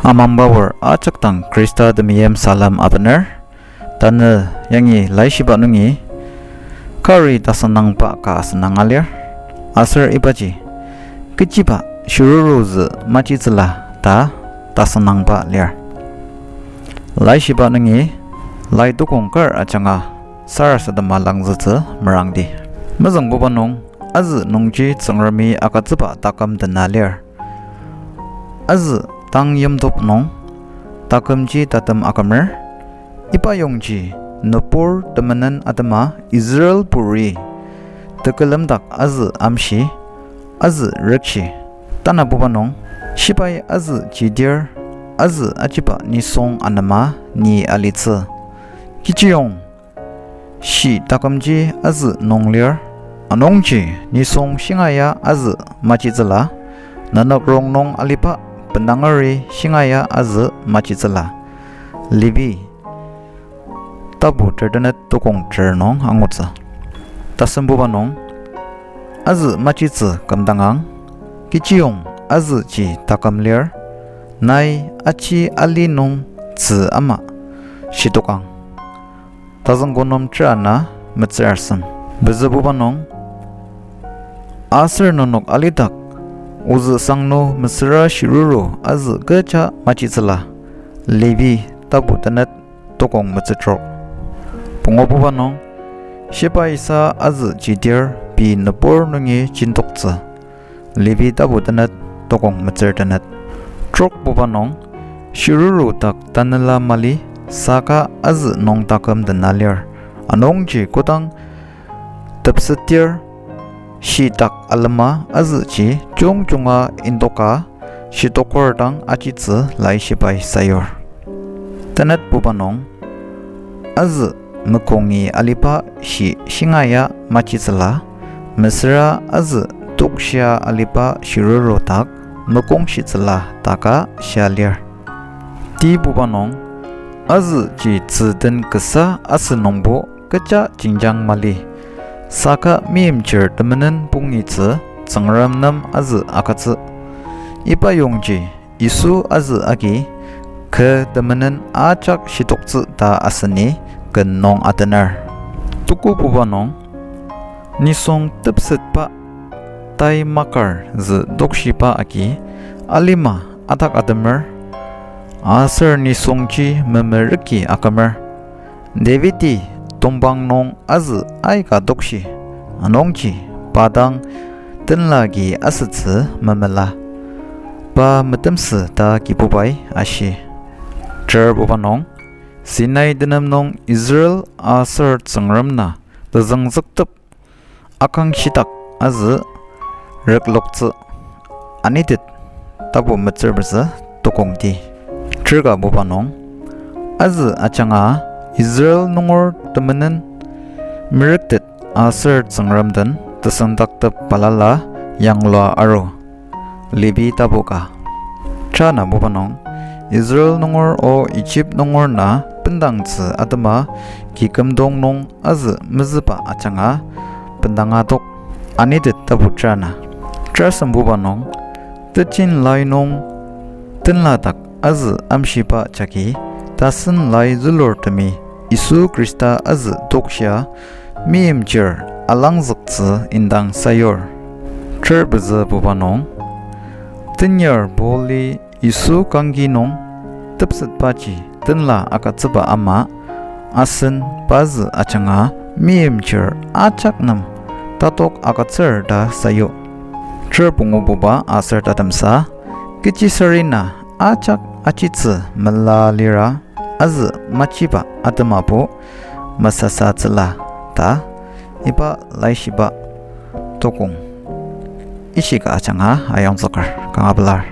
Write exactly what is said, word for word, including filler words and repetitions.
Amangba wor ajak dang Khrista temeim salem abener. Tanü yangi laishiba nungi kari tasüngdangba ka asüngdanga lir, aser ibaji kechiba shiruru zü machitsüla ta tasüngdangba lir. Laishiba nungi lai tukong kar ajanga sarasadema langzütsü merangdi. Mezüngbuba nung, azü nungji Tsüngremi agütsüba taküm dena lir. Azü tang yimtop nung takümji tatem akümer. Iba yongji nübur temenen atema Israelburi tekülemdak azü amshi, azü rükshi. Tanabuba nung, shibai azü jidir, azü ajiba nisung anema ni alitsü. Kechiyong shi takümji azü nung lir, anungji nisung shingaia azü machitsüla, nenok rongnung aliba bendangeri shingaia azü machitsüla. Levi tapu tertenet tukong ter nung angutsü. Tasembuba nung, azü machitsü kümdangang, kechiyong azüji taküm lir, nai aji ali nung tzü ama shitokang. Tazüngko nem ter ana metsür asem. Pezübuba nung, aser nenok alidak ozü sangnu mesüra shiruru azü kecha machitsüla. Levi tapu tenet tukong metsü trok. Pungububa nung, shibaisa azü jidir pei nübur nungi jindoktsü. Levi tapu tenet tukong metsür tenet. Trokbuba nung, shiruru dak tanela mali saka azü nung taküm dena lir. Anungji kodang tepsetdir shitak alema azüji jungjunga indoka shitokor dang ajitsü laishibai sayur. Tenetbuba nung, azü mekongi aliba shi shingaia machitsüla, mesüra azü tokshia aliba shiruru dak mekongshitsüla taka shia lir. Tibuba nung, azüji tzü den kasa asünungbo kecha jenjang mali, saka meimchir temenen pungitsü Tsüngrem nem azü agütsü. Iba yongji Yisu azü agi kü temenen ajak shitoktsü ta aseni ken nung atener. Tukububa nung, nisung tepsetba tai makar zü dokshiba agi alima adak atemer, aser nisungji memerüki akümer. Davidi tongpang nung azü aika dokshi, anungji pa dang tenla agi asütsü memela, pa metemsü ta Kibubai ashi. Terbuba nung, Sinai tenem nung Israel aser Tsüngrem na tezüngzüktep akangshidak azü rükloktsü. Anitet tapu metsür pezü tukongti. Terkabuba nung, azü ajanga Israel nunger temenen merüktet aser Tsüngrem den tesüngdaktep balala yanglua aru. Levi tapu ka. Tanabuba nung, Israel nunger o Egypt nunger na bendangtsü atema kikümdong nung azü mezüba ajanga bendanga tok. Anitet tapu tana. Tersembuba nung, tejin lai nung tenladak azü amshiba jagi, tasen lai zülurtemi Yisu Khrista azü tokshia meimchir alangzüktsü indang sayur. Ter pezübuba nung, tenyar Pauli Yisu kangki nung tepsetbaji tenla agütsüba ama, asen pazü ajanga meimchir ajak nem tatok agütsür ta sayu. Ter pungububa aser tatemsa, kechisarena ajak ajitsü mela lira, azü machiba atemabo mesasatsüla ta, iba laishiba tokong ishika ajanga ayongzüker kanga pelar.